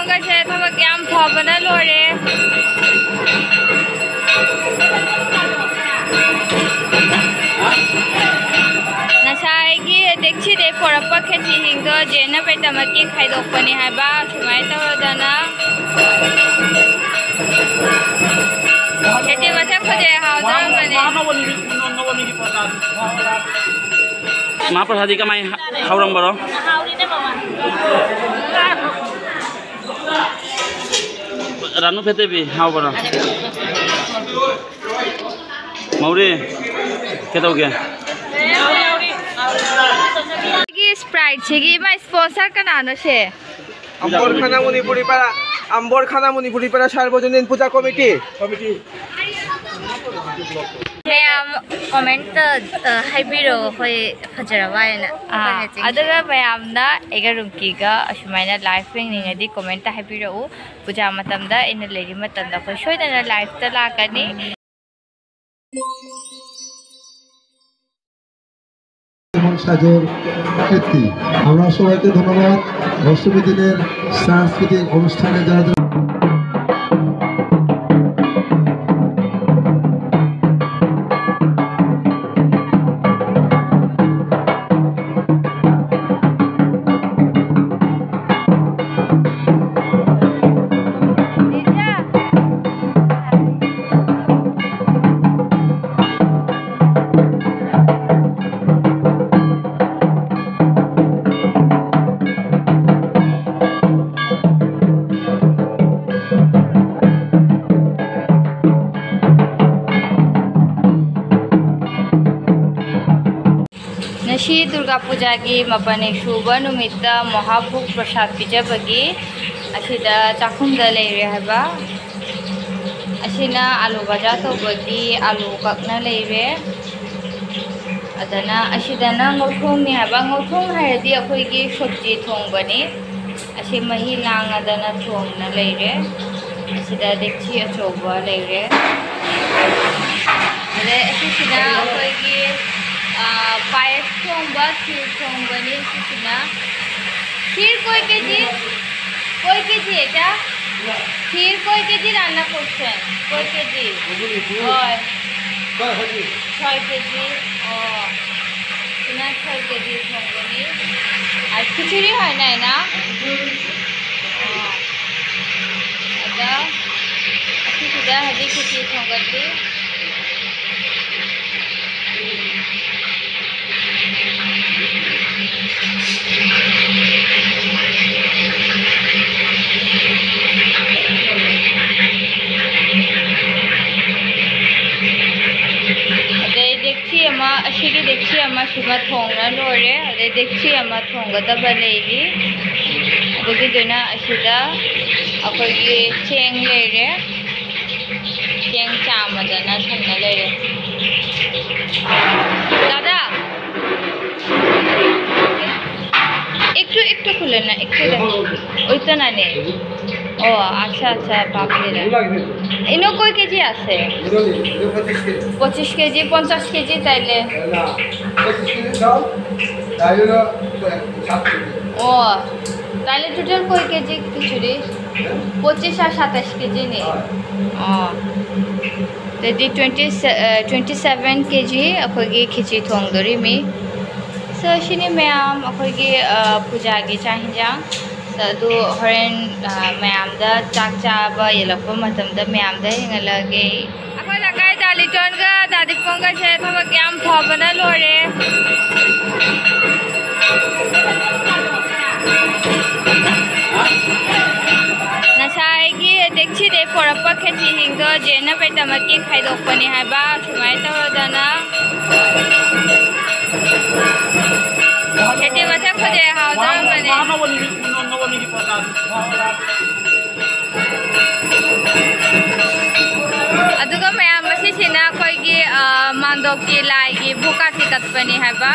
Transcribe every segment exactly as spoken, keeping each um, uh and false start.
ꯒꯁꯦ ꯊꯕꯛ ꯌꯥꯝ ꯐꯕꯅ ꯂꯣꯏꯔꯦ꯫ ꯉꯁꯥꯏꯒꯤ ꯇꯦꯛꯁꯤꯗꯩ ꯄꯣꯔꯛꯄ ꯈꯦꯆꯤꯁꯤꯡꯗꯣ ꯖꯦꯟꯅ ꯕꯦꯇꯃꯛꯀꯤ ꯈꯥꯏꯗꯣꯛꯄꯅꯤ ꯍꯥꯏꯕ꯫ ꯁꯨꯃꯥꯏꯅ ꯇꯧꯔꯗꯅ ꯈꯦꯆꯤ ꯃꯁꯛ ꯐꯖꯩ, ꯍꯥꯎꯗꯧꯔꯝꯕꯅꯦ꯫ ꯃꯍꯥꯄ꯭ꯔꯁꯥꯗꯤ ꯀꯃꯥꯏ ꯍꯧꯔꯝꯕꯔꯣ? ꯔꯥꯅꯨ ꯐꯦꯇꯦꯕꯤ, ꯍꯥꯎꯕꯔꯣ? ꯃꯧꯔꯤ, ꯀꯩꯗꯧꯒꯦ? ꯁꯤꯒꯤ Sprite ꯁꯤꯒꯤ ꯏꯃꯥ sponsor ꯀꯅꯥꯅꯣ ꯁꯦ? ꯑꯝꯕꯣꯔ ꯈꯥꯅꯥ ꯃꯅꯤꯄꯨꯔꯤ ꯄꯔꯥ, ꯑꯝꯕꯣꯔ ꯈꯥꯅꯥ ꯃꯅꯤꯄꯨꯔꯤ ꯄꯔꯥ ꯁꯥꯔꯕꯖꯅꯤꯟ ꯄꯨꯖꯥ ꯀꯣꯃꯤꯇꯤ꯫ ꯃꯌꯥꯝ comment ꯇ, ꯑ, ꯍꯥꯏꯕꯤꯔꯛꯑꯣ, ꯑꯩꯈꯣꯏ ꯐꯖꯔꯕ ꯍꯥꯏꯅ꯫ ꯑꯥ, ꯑꯩꯈꯣꯏ ꯃꯦꯆꯤꯡ꯫ ꯑꯗꯨꯒ ꯃꯌꯥꯝꯅ ꯑꯩꯒ ꯔꯨꯝꯀꯤꯒ ꯑꯁꯨꯃꯥꯏꯅ live ꯌꯦꯡꯅꯤꯡꯉꯗꯤ comment ꯇ ꯍꯥꯏꯕꯤꯔꯛꯎ꯫ ꯄꯨꯖꯥ ꯃꯇꯝꯗ, ꯑꯩꯅ ꯂꯩꯔꯤ ꯃꯇꯝꯗ ꯑꯩꯈꯣꯏ ꯁꯣꯏꯗꯅ live ꯇ ꯂꯥꯛꯀꯅꯤ꯫ এবং সাজের কীর্তি। আমরা সবাইকে ধন্যবাদ। অষ্টমী দিনের সাংস্কৃতিক অনুষ্ঠানে যারা যারা ꯉꯁꯤ ꯗꯨꯔꯒꯥ ꯄꯨꯖꯥꯒꯤ ꯃꯥꯄꯟꯅꯤ ꯁꯨꯕ ꯅꯨꯃꯤꯠꯇ ꯃꯍꯥꯚꯣꯒ ꯄ꯭ꯔꯁꯥꯗ ꯄꯤꯖꯕꯒꯤ ꯑꯁꯤꯗ ꯆꯥꯛꯈꯨꯝꯗ ꯂꯩꯔꯦ ꯍꯥꯏꯕ꯫ ꯑꯁꯤꯅ ꯑꯥꯂꯨ ꯚꯖꯥ ꯇꯧꯕꯒꯤ ꯑꯥꯂꯨ ꯀꯛꯅ ꯂꯩꯔꯦ꯫ ꯑꯗꯨꯅ ꯑꯁꯤꯗꯅ ꯉꯧꯊꯣꯡꯅꯤ ꯍꯥꯏꯕ꯫ ꯉꯧꯊꯣꯡ ꯍꯥꯏꯔꯗꯤ ꯑꯩꯈꯣꯏꯒꯤ ꯁꯣꯕꯖꯤ ꯊꯣꯡꯕꯅꯤ꯫ ꯑꯁꯤ ꯃꯍꯤ ꯂꯥꯡꯉꯗꯅ ꯊꯣꯡꯅ ꯂꯩꯔꯦ꯫ ꯑꯁꯤꯗ ꯗꯦꯛꯆꯤ ꯑꯆꯧꯕ ꯂꯩꯔꯦ꯫ ꯑꯗꯩ ꯑꯁꯤꯁꯤꯅ ꯑꯩꯈꯣꯏꯒꯤ, ꯑ, ꯄꯥꯌꯦꯁ ꯊꯣꯡꯕ, ꯈꯤꯔ ꯊꯣꯡꯕꯅꯤ꯫ ꯁꯤꯁꯤꯅ ꯈꯤꯔ ꯀꯣꯏ ꯀꯦꯖꯤ꯫ কয় কেজি এটা? ক্ষীর কয় কেজি রান্না করছেন? কয় কেজি? হয়। ছয় কেজি। ও, এখানে ছয় কেজি থংগনি। আর খিচুড়ি হয় নাই না? ও, এটা খিচুড়ি হয়, খিচুড়ি থংগনি। ꯑꯗꯩ ꯗꯦꯛꯆꯤ ꯑꯃ, ꯑꯁꯤꯒꯤ ꯗꯦꯛꯆꯤ ꯑꯃ ꯁꯤꯃ ꯊꯣꯡꯅ ꯂꯣꯏꯔꯦ꯫ ꯑꯗꯩ ꯗꯦꯛꯆꯤ ꯑꯃ ꯊꯣꯡꯒꯗꯕ ꯂꯩꯔꯤ꯫ ꯑꯗꯨꯒꯤꯗꯨꯅ ꯑꯁꯤꯗ ꯑꯩꯈꯣꯏꯒꯤ ꯆꯦꯡ ꯂꯩꯔꯦ꯫ ꯆꯦꯡ ꯆꯥꯝꯃꯗꯅ ꯊꯝꯅ ꯂꯩꯔꯦ꯫ দাদা, একটু, একটু খুলে না, একটু দেখ। ওই তো না নেই। ও, আচ্ছা, আচ্ছা, বাপরে। ইনো কয় কেজি আছে? পঁচিশ কেজি, পঞ্চাশ কেজি তাইলে? ও, তাইলে টোটাল কয় কেজি খিচুড়ি? পঁচিশ আর সাতাশ কেজি নি? ও। ꯑꯗꯩꯗꯤ twenty, twenty seven ꯀꯦ ꯖꯤ ꯑꯩꯈꯣꯏꯒꯤ ꯈꯦꯆꯤ ꯊꯣꯡꯗꯣꯔꯤꯃꯤ꯫ So, ꯁꯤꯅꯤ ꯃꯌꯥꯝ ꯑꯩꯈꯣꯏꯒꯤ, ꯑ, ꯄꯨꯖꯥꯒꯤ ꯆꯥꯛ ꯍꯤꯟꯖꯥꯡ꯫ ꯑꯗꯨ ꯍꯣꯔꯦꯟ, ꯑ, ꯃꯌꯥꯝꯗ ꯆꯥꯛ ꯆꯥꯕ ꯌꯦꯜꯂꯛꯄ ꯃꯇꯝꯗ ꯃꯌꯥꯝꯗ ꯍꯦꯟꯒꯠꯂꯛꯑꯒꯦ꯫ ꯑꯩꯈꯣꯏ ꯂꯩꯀꯥꯏ ꯗꯥ ꯂꯤꯇꯣꯟꯒ ꯗꯥ ꯗꯤꯄꯣꯡꯒꯁꯦ ꯊꯕꯛ ꯌꯥꯝ ꯐꯕꯅ ꯂꯣꯏꯔꯦ꯫ ꯉꯁꯥꯏꯒꯤ ꯗꯦꯛꯆꯤꯗꯩ ꯄꯣꯔꯛꯄ ꯈꯦꯆꯤꯁꯤꯡꯗꯣ ꯌꯦꯟꯅꯕꯩꯗꯃꯛꯀꯤ ꯈꯥꯏꯗꯣꯛꯄꯅꯤ ꯍꯥꯏꯕ꯫ ꯁꯨꯃꯥꯏꯅ ꯇꯧꯔꯗꯅ ꯈꯦꯆꯤ ꯃꯁꯛ ꯐꯖꯩ, ꯍꯥꯎꯗꯧꯔꯕꯅꯦ꯫ ꯑꯗꯨꯒ ꯃꯌꯥꯝ ꯑꯁꯤꯁꯤꯅ ꯑꯩꯈꯣꯏꯒꯤ, ꯑ, ꯃꯥꯟꯗꯣꯞꯀꯤ ꯂꯥꯏꯒꯤ ꯚꯣꯀꯥꯁꯤ ꯀꯠꯄꯅꯤ ꯍꯥꯏꯕ꯫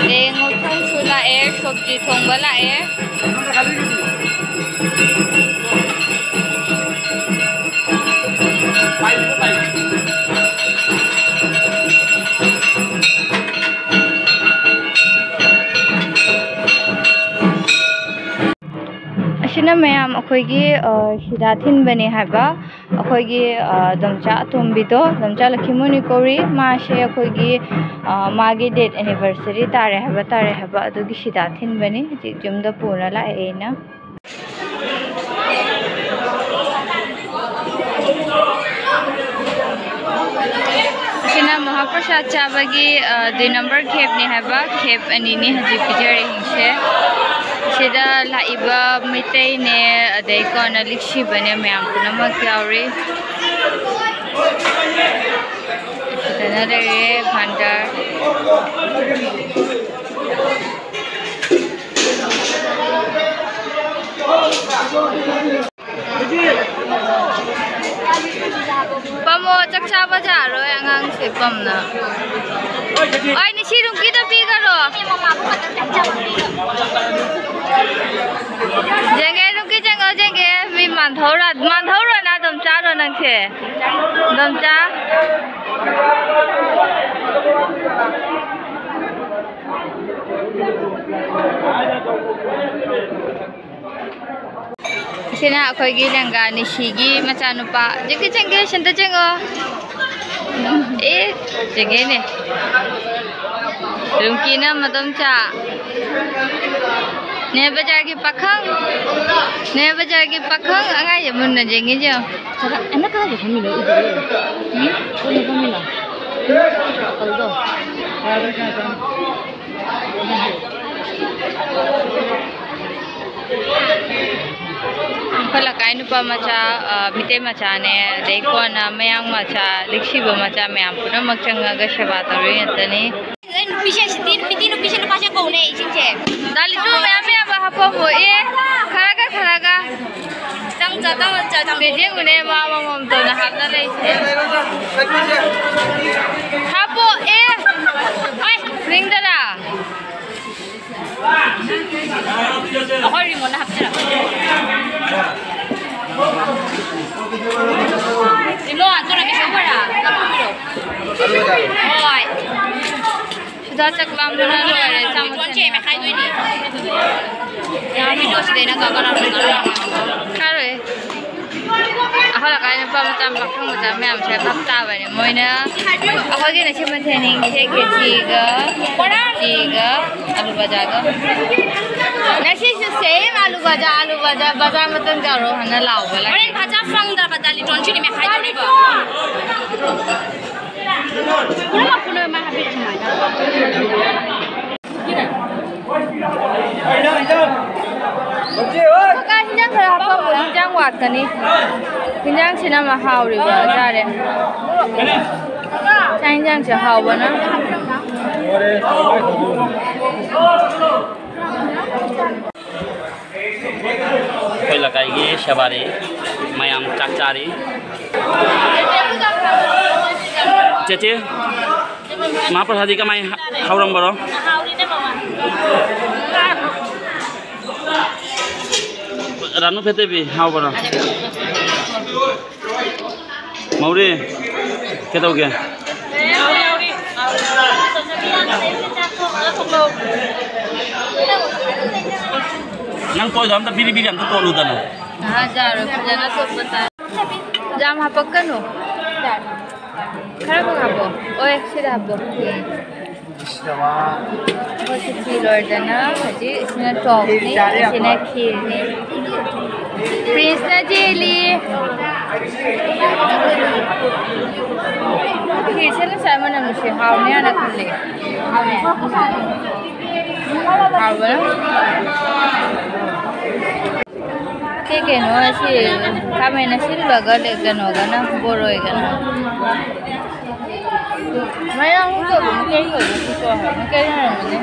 ꯑꯦ, ꯉꯧꯊꯣꯡꯁꯨ ꯂꯥꯛꯑꯦ, ꯁꯣꯕꯖꯤ ꯊꯣꯡꯕ ꯂꯥꯛꯑꯦ꯫ ꯃꯌꯥꯝ ꯑꯩꯈꯣꯏꯒꯤ, ꯑ, ꯁꯤꯗ ꯊꯤꯟꯕꯅꯦ ꯍꯥꯏꯕ꯫ ꯑꯩꯈꯣꯏꯒꯤ, ꯑ, ꯗꯣꯝꯆꯥ ꯑꯇꯣꯝꯕꯤꯗꯣ, ꯗꯣꯝꯆꯥ ꯂꯛꯈꯤꯃꯣꯅꯤ ꯀꯧꯔꯤ꯫ ꯃꯥꯁꯦ ꯑꯩꯈꯣꯏꯒꯤ, ꯑ, ꯃꯥꯒꯤ death anniversary ꯇꯥꯔꯦ ꯍꯥꯏꯕ, ꯇꯥꯔꯦ ꯍꯥꯏꯕ꯫ ꯑꯗꯨꯒꯤ ꯁꯤꯗ ꯊꯤꯟꯕꯅꯤ꯫ ꯍꯧꯖꯤꯛ ꯌꯨꯝꯗ ꯄꯨꯔ ꯂꯥꯛꯑꯦ ꯑꯩꯅ꯫ ꯁꯤꯅ ꯃꯍꯥꯄ꯭ꯔꯁꯥꯗ ꯆꯥꯕꯒꯤ, ꯑ, ꯗꯨꯏ ꯅꯝꯕꯔ ꯈꯦꯞꯅꯤ ꯍꯥꯏꯕ, ꯈꯦꯞ ꯑꯅꯤꯅꯤ ꯍꯧꯖꯤꯛ ꯄꯤꯖꯔꯤꯁꯦ꯫ ꯁꯤꯗ ꯂꯥꯛꯏꯕ ꯃꯩꯇꯩꯅꯦ, ꯑꯗꯩ ꯀꯣꯟꯅ ꯂꯤꯛꯁꯤꯕꯅꯦ, ꯃꯌꯥꯝ ꯄꯨꯝꯅꯃꯛ ꯌꯥꯎꯔꯤ꯫ ꯁꯤꯗꯅ ꯂꯩꯔꯦ ꯚꯥꯟꯗꯥꯔ꯫ ꯄꯝꯃꯣ, ꯆꯥꯛ ꯆꯥꯕ ꯌꯥꯔꯣꯏ ꯑꯉꯥꯡꯁꯦ ꯄꯝꯅ꯫ ꯑꯩ ꯅꯤꯁꯤ ꯔꯨꯝꯀꯤꯗ ꯄꯤꯈꯔꯣ꯫ ꯌꯦꯡꯒꯦ, ꯔꯨꯝꯀꯤ ꯆꯪꯉꯣ, ꯌꯦꯡꯒꯦ꯫ ꯃꯤ ꯃꯥꯟꯊꯧꯔ-, ꯃꯥꯟꯊꯧꯔꯣ ꯅ ꯑꯗꯨꯝ ꯆꯥꯔꯣ ꯅꯪꯁꯦ꯫ ꯑꯗꯨꯝ ꯆꯥ꯫ ꯁꯤꯅ ꯑꯩꯈꯣꯏꯒꯤ ꯂꯦꯡꯒꯥ ꯅꯤꯁꯤꯒꯤ ꯃꯆꯥꯅꯨꯄꯥ꯫ ꯆꯦꯡꯀꯤ, ꯆꯦꯡꯀꯤ, ꯁꯟꯇ ꯆꯦꯡꯉꯣ꯫ ꯑꯦ, ꯆꯦꯡꯉꯦꯅꯦ꯫ ꯔꯨꯝꯀꯤꯅ ꯃꯗꯣꯝꯆꯥ꯫ ꯅꯦ ꯕꯖꯥꯔꯒꯤ ꯄꯥꯈꯪ꯫ ꯅꯦ ꯕꯖꯥꯔꯒꯤ ꯄꯥꯈꯪ꯫ ꯑꯉꯥꯡꯁꯦ ꯃꯨꯟꯅ ꯌꯦꯡꯉꯤꯁꯦ ꯌꯦꯡꯉꯣ꯫ ꯈꯔ ꯑꯩꯅ ꯀꯗꯥꯏꯗ ꯐꯝꯃꯤꯅꯣ ꯎꯗ꯭ꯔꯦ꯫ ꯎꯝ? ꯀꯩꯅꯣ ꯐꯝꯃꯤꯅꯣ? ꯀꯩꯅꯣ ꯇꯧ꯫ ꯑꯩꯈꯣꯏ ꯂꯩꯀꯥꯏ ꯅꯨꯄꯥ ꯃꯆꯥ, ꯑ, ꯃꯤꯇꯩ ꯃꯆꯥꯅꯦ, ꯑꯗꯩ ꯀꯣꯟꯅ ꯃꯌꯥꯡ ꯃꯆꯥ, ꯂꯤꯛꯁꯤꯕ ꯃꯆꯥ ꯃꯌꯥꯝ ꯄꯨꯝꯅꯃꯛ ꯆꯪꯉꯒ ꯁꯦꯕꯥ ꯇꯧꯔꯤ ꯉꯥꯛꯇꯅꯤ꯫ ꯅꯨꯄꯤꯁꯦ ꯁꯤꯇꯤ, ꯅꯨꯄꯤꯇꯤ ꯅꯨꯄꯤꯁꯦ ꯅꯨꯄꯥꯁꯦ ꯀꯧꯅꯦ ꯏꯁꯤꯡꯁꯦ꯫ ꯗꯥ ꯂꯤꯇꯨ ꯃꯌꯥꯝ ꯃꯌꯥꯝ ꯍꯥꯞꯄꯝꯃꯣ꯫ ꯑꯦ, ꯈꯔꯒ, ꯈꯔꯒ꯫ ꯆꯪ ꯆ-, ꯆꯪ ꯆ-, ꯆꯪ꯫ ꯁꯤꯗ ꯌꯦꯡꯉꯨꯅꯦ, ꯃꯥ ꯑꯃꯃꯝ ꯇꯧꯅ ꯍꯥꯞꯅ ꯂꯩꯁꯦ꯫ ꯍꯥꯞꯄꯣ, ꯑꯦ꯫ ꯍꯣꯏ꯫ ꯁꯤꯡꯗꯔꯥ? ꯑꯩꯈꯣꯏ ꯔꯤꯃꯣꯠꯅ ꯍꯥꯞꯆꯔꯛ꯫ ꯔꯤꯃꯣꯠ, ꯑꯗꯨꯅ ꯀꯩꯁꯨ ꯈꯔ ꯅꯞꯄꯨꯔꯣ? ꯍꯣꯏ꯫ ꯆꯥ ꯆꯥꯛ ꯂꯥꯝꯕꯅ ꯂꯣꯏꯔꯦ, ꯆꯥ ꯃꯊꯦꯜ ꯃꯦꯠꯈꯥꯏꯗꯣꯏꯅꯦ꯫ ꯌꯥꯝ ꯚꯤꯗꯤꯑꯣꯁꯤꯗ ꯑꯩꯅ ꯀꯛꯀꯗꯕꯅꯤ꯫ ꯀꯛꯑꯔꯣꯏ꯫ ꯑꯩꯈꯣꯏ ꯂꯩꯀꯥꯏ ꯅꯨꯄꯥ ꯃꯆꯥ, ꯄꯥꯈꯪ ꯃꯆꯥ ꯃꯌꯥꯝꯁꯦ ꯚꯥꯞ ꯇꯥꯕꯅꯦ꯫ ꯃꯣꯏꯅ ꯑꯩꯈꯣꯏꯒꯤ ꯉꯁꯤ ꯃꯊꯦꯜ ꯅꯤꯡꯁꯦ ꯈꯦꯆꯤꯒ, ꯈꯦꯆꯤꯒ ꯑꯂꯨ ꯕꯖꯥꯒ꯫ ꯉꯁꯤꯁꯨ ꯁꯦꯝ ꯑꯂꯨ ꯕꯖꯥ, ꯑꯂꯨ ꯕꯖꯥ, ꯕꯖꯥ ꯃꯇꯨꯡ ꯇꯧꯔꯣ ꯍꯥꯏꯅ ꯂꯥꯎꯕ ꯂꯩ꯫ ꯍꯣꯔꯦꯟ ꯕꯖꯥ ꯐꯪꯗ꯭ꯔꯕ ꯗꯥ ꯂꯤꯇꯣꯟꯁꯤꯅꯤ ꯃꯦꯈꯥꯏꯗꯣꯔꯤꯕ꯫ ꯄꯨꯝꯅꯃꯛ ꯄꯨꯝꯅꯃꯛ ꯃꯥ ꯍꯥꯏꯕꯤꯔꯛꯑꯦ ꯁꯨꯃꯥꯏꯅ꯫ ꯀꯀꯥ, ꯍꯤꯟꯖꯥꯡ ꯈꯔ ꯍꯥꯞꯄꯝꯃꯣ, ꯍꯤꯟꯖꯥꯡ ꯋꯥꯠꯀꯅꯤ꯫ ꯍꯤꯟꯖꯥꯡꯁꯤꯅ ꯑꯃ ꯍꯥꯎꯔꯤꯕ ꯍꯥꯏꯇꯥꯔꯦ꯫ ꯆꯥꯛ ꯍꯤꯟꯖꯥꯡꯁꯦ ꯍꯥꯎꯕꯅ꯫ ꯑꯩꯈꯣꯏ ꯂꯩꯀꯥꯏꯒꯤ ꯁꯦꯕꯥꯔꯤ ꯃꯌꯥꯝ ꯆꯥꯛ ꯆꯥꯔꯤ꯫ ꯆꯦꯆꯦ, ꯃꯍꯥꯄ꯭ꯔꯁꯥꯗꯤ ꯀꯃꯥꯏ ꯍ-, ꯍꯧꯔꯝꯕꯔꯣ? ꯔꯥꯅꯨ ꯐꯦꯇꯦꯕꯤ, ꯍꯥꯎꯕꯔꯣ? ꯃꯧꯔꯤ, ꯀꯩꯗꯧꯒꯦ? ꯅꯪ ꯇꯣꯠꯂꯤꯗꯣ ꯑꯝꯇ ꯕꯤꯔꯤ ꯕꯤꯔꯤ ꯑꯝꯇ ꯇꯣꯠꯂꯨꯗꯅ꯫ ꯉꯥ ꯖꯥꯔ ꯐꯖꯅ ꯇꯣꯠꯄ ꯇꯥꯏ꯫ ꯌꯥꯝ ꯍꯥꯄꯛꯀꯅꯨ꯫ ꯈꯔ ꯈꯛ ꯍꯥꯞꯄꯣ꯫ ꯑꯣꯏ, ꯁꯤꯗ ꯍꯥꯞꯄꯣ꯫ ꯑꯩꯈꯣꯏ ꯈꯦꯆꯤ ꯂꯣꯏꯔꯗꯅ ꯍꯧꯖꯤꯛ ꯁꯤꯅ ꯆꯣꯞꯅꯤ, ꯁꯤꯅ ꯈꯤꯔꯅꯤ꯫ ꯄ꯭ꯔꯤꯟꯁꯅ ꯆꯦꯜꯂꯤ꯫ ꯈꯤꯔꯁꯦ ꯉꯁꯥꯏ ꯃꯅꯝ ꯅꯨꯡꯁꯤ, ꯍꯥꯎꯅꯤ ꯍꯥꯏꯅ ꯈꯜꯂꯦ꯫ ꯍꯥꯎꯅꯤ꯫ ꯍꯥꯎꯕ꯭ꯔꯥ? ꯁꯤ ꯀꯩꯅꯣ, ꯁꯤ ꯈꯥꯃꯦꯟ ꯑꯁꯤꯟꯕꯒ ꯂꯩ, ꯀꯩꯅꯣꯒꯅ, ꯕꯣꯔꯣꯏꯒꯅ꯫ ꯃꯌꯥꯝ ꯇꯧꯕꯅꯤ, ꯀꯩ ꯇꯧꯕꯅꯤ, ꯁꯤꯁꯨ ꯍꯥꯎꯕꯅꯤ, ꯀꯩ ꯍꯥꯏꯔꯝꯒꯅꯤ?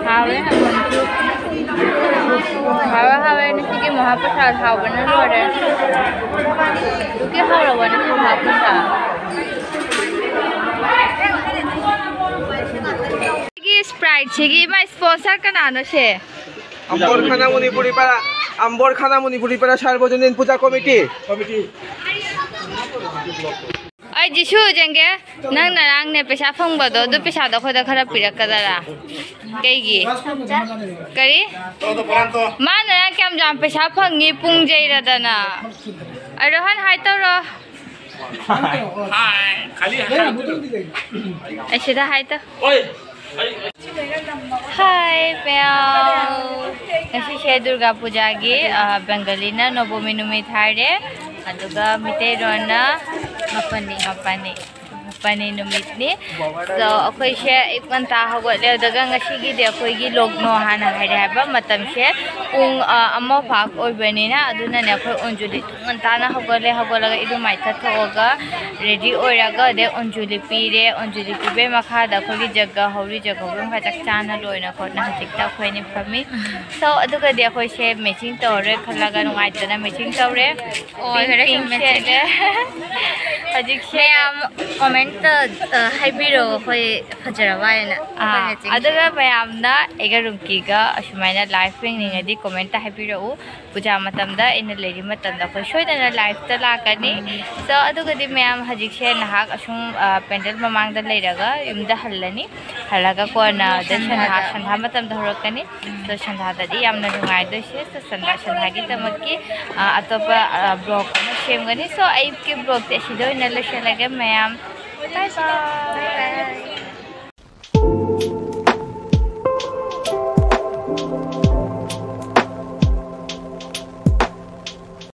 ꯍꯥꯎꯋꯦ, ꯍꯥꯎꯋꯦ꯫ ꯍꯥꯎꯋꯦ, ꯍꯥꯎꯋꯦ, ꯉꯁꯤꯒꯤ ꯃꯍꯥꯄ꯭ꯔꯁꯥꯗ ꯍꯥꯎꯕꯅ ꯂꯣꯏꯔꯦ꯫ ꯑꯗꯨꯛꯀꯤ ꯍꯥꯎꯔꯕ ꯉꯁꯤ ꯃꯍꯥꯄ꯭ꯔꯁꯥꯗ꯫ ꯁꯤꯒꯤ Sprite ꯁꯤꯒꯤ ꯃꯥꯏ sponsor ꯀꯅꯥꯅꯣ ꯁꯦ? ꯑম্বৰখানা মণিপুৰীপাৰা, আম্বৰখানা মণিপুৰীপাৰা সাৰ্বজনীন পূজা কমিটি। ꯑꯩ ꯖꯤꯁꯨ ꯌꯦꯡꯒꯦ꯫ ꯅꯪ ꯉꯔꯥꯡꯅꯦ ꯄꯩꯁꯥ ꯐꯪꯕꯗꯣ, ꯑꯗꯨ ꯄꯩꯁꯥꯗꯣ ꯑꯩꯈꯣꯏꯗ ꯈꯔ ꯄꯤꯔꯛꯀꯗꯔꯥ? ꯀꯩꯒꯤ? ꯀꯔꯤ? ꯃꯥ ꯉꯔꯥꯡ ꯀꯌꯥꯝ ꯌꯥꯝ ꯄꯩꯁꯥ ꯐꯪꯉꯤ ꯄꯨꯡ ꯌꯩꯔꯗꯅ? ꯑꯔꯣꯍꯟ, ꯍꯥꯏ ꯇꯧꯔꯣ꯫ ꯑꯩ ꯁꯤꯗ ꯍꯥꯏ ꯇꯧ꯫ ꯍꯥꯏ ꯃꯌꯥꯝ꯫ ꯉꯁꯤꯁꯦ ꯗꯨꯔꯒꯥ ꯄꯨꯖꯥꯒꯤ, ꯑ, ꯕꯦꯡꯒꯂꯤꯅ ꯅꯣꯕꯃꯤ ꯅꯨꯃꯤꯠ ꯍꯥꯏꯔꯦ, ꯑꯗꯨꯒ ꯃꯤꯇꯩꯔꯣꯟꯅ ꯃꯄꯟꯅꯤ꯫ ꯃꯄꯟꯅꯤ꯫ ꯃꯄꯟꯅꯤ ꯅꯨꯃꯤꯠꯅꯤ꯫ So, ꯑꯩꯈꯣꯏꯁꯦ ꯑꯌꯨꯛ ꯉꯟꯇꯥ ꯍꯧꯒꯠꯂꯦ, ꯑꯗꯨꯒ ꯉꯁꯤꯒꯤꯗꯤ ꯑꯩꯈꯣꯏꯒꯤ ꯂꯣꯛꯅꯣ ꯍꯥꯟꯅ ꯍꯥꯏꯔꯦ ꯍꯥꯏꯕ ꯃꯇꯝꯁꯦ ꯄꯨꯡ, ꯑ, ꯑꯃ ꯐꯥꯎ ꯑꯣꯏꯕꯅꯤꯅ, ꯑꯗꯨꯅꯅꯦ ꯑꯩꯈꯣꯏ ꯑꯣꯟꯖꯨꯂꯤ ꯉꯟꯇꯥꯅ ꯍꯧꯒꯠꯂꯦ꯫ ꯍꯧꯒꯠꯂꯒ ꯏꯔꯨ ꯃꯥꯏꯊ ꯊꯣꯛꯑꯒ ready ꯑꯣꯏꯔꯒ ꯑꯗꯩ ꯑꯣꯟꯖꯨꯂꯤ ꯄꯤꯔꯦ꯫ ꯑꯣꯟꯖꯨꯂꯤ ꯄꯤꯕꯩ ꯃꯈꯥꯗ ꯑꯩꯈꯣꯏꯒꯤ ꯖꯒ ꯍꯧꯔꯤ, ꯖꯒ ꯍꯧꯕ ꯃꯈꯥ ꯆꯥꯛ ꯆꯥꯅ ꯂꯣꯏꯅ ꯈꯣꯠꯅ ꯍꯧꯖꯤꯛꯇ ꯑꯩꯈꯣꯏ ꯑꯅꯤ ꯐꯝꯃꯤ꯫ So, ꯑꯗꯨꯒꯗꯤ ꯑꯩꯈꯣꯏꯁꯦ matching ꯇꯧꯔꯔꯣꯏ ꯈꯜꯂꯒ ꯅꯨꯡꯉꯥꯏꯇꯅ matching ꯇꯧꯔꯦ꯫ ꯑꯣ, pink, ꯈꯔ pink ꯁꯨꯝ ꯁꯦꯠꯂꯦ꯫ ꯍꯧꯖꯤꯛꯁꯦ ꯃꯌꯥꯝ comment ꯇ, ꯑ, ꯍꯥꯏꯕꯤꯔꯛꯑꯣ, ꯑꯩꯈꯣꯏ ꯐꯖꯔꯕ ꯍꯥꯏꯅ꯫ ꯑꯥ, ꯑꯩꯈꯣꯏ matching ꯑꯗꯨꯒ ꯃꯌꯥꯝꯅ ꯑꯩꯒ ꯔꯨꯝꯀꯤꯒ ꯑꯁꯨꯃꯥꯏꯅ live ꯌꯦꯡꯅꯤꯡꯉꯗꯤ comment ꯇ ꯍꯥꯏꯕꯤꯔꯛꯎ꯫ ꯄꯨꯖꯥ ꯃꯇꯝꯗ, ꯑꯩꯅ ꯂꯩꯔꯤ ꯃꯇꯝꯗ ꯑꯩꯈꯣꯏ ꯁꯣꯏꯗꯅ live ꯇ ꯂꯥꯛꯀꯅꯤ꯫ So, ꯑꯗꯨꯒꯗꯤ ꯃꯌꯥꯝ ꯍꯧꯖꯤꯛꯁꯦ ꯅꯍꯥꯛ ꯑꯁꯨꯝ, ꯑ, ꯄꯦꯟꯗꯜ ꯃꯃꯥꯡꯗ ꯂꯩꯔꯒ ꯌꯨꯝꯗ ꯍꯜꯂꯅꯤ꯫ ꯍꯜꯂꯒ ꯀꯣꯟꯅ ꯑꯗꯩ ꯁꯟꯙꯥ, ꯁꯟꯙꯥ ꯃꯇꯝꯗ ꯍꯧꯔꯛꯀꯅꯤ꯫ So, ꯁꯟꯙꯥꯗꯗꯤ ꯌꯥꯝꯅ ꯅꯨꯡꯉꯥꯏꯗꯣꯏꯁꯦ꯫ So, ꯁꯟꯙꯥ, ꯁꯟꯙꯥꯒꯤꯗꯃꯛꯀꯤ, ꯑ, ꯑꯇꯣꯞꯄ, ꯑ, vlog ꯑꯃ ꯁꯦꯝꯒꯅꯤ꯫ So, ꯑꯌꯨꯛꯀꯤ vlog ꯁꯦ ꯑꯁꯤꯗ ꯑꯣꯏꯅ ꯂꯣꯏꯁꯤꯜꯂꯒꯦ ꯃꯌꯥꯝ꯫ Bye bye꯫